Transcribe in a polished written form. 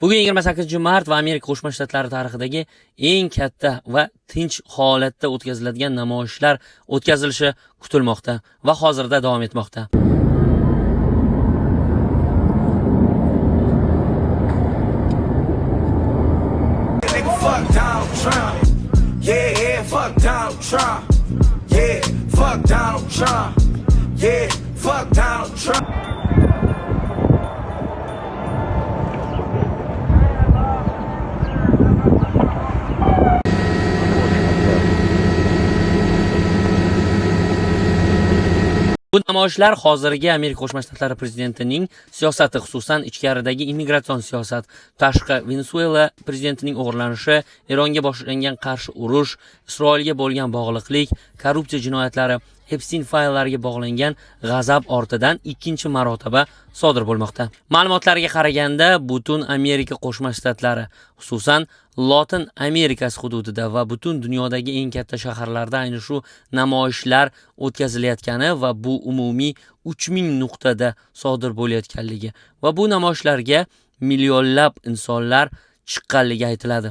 Bugun 28 mart va Amerika Qo'shma Shtatlari tarixidagi eng katta va tinch holatda o'tkaziladigan namoyishlar o'tkazilishi kutilmoqda va hozirda davom etmoqda. Nigga, fuck Donald Trump. Yeah, fuck Donald Trump. Yeah, fuck Donald Trump. Yeah, fuck Donald Trump. Bu namoyishlar hozirgi Amerika Qo'shma Shtatlari prezidentining siyosati, xususan ichkaridagi immigratsion siyosat, tashqi Venesuela prezidentining o'g'irlanishi, Eronga boshlangan qarshi urush, Isroilga bo'lgan bog'liqlik, korrupsiya jinoyatlari, Epstein fayllariga bog'langan g'azab ortidan ikkinchi marotaba sodir bo'lmoqda. Ma'lumotlarga qaraganda, butun Amerika Qo'shma Shtatlari, xususan Lotin Amerikasi hududida va butun dunyodagi eng katta shaharlarda ayni shu namoyishlar o'tkazilayotgani va bu umumiy 3000 nuqtada sodir bo'layotganligi va bu namoyishlarga millionlab insonlar chiqqanligi aytiladi.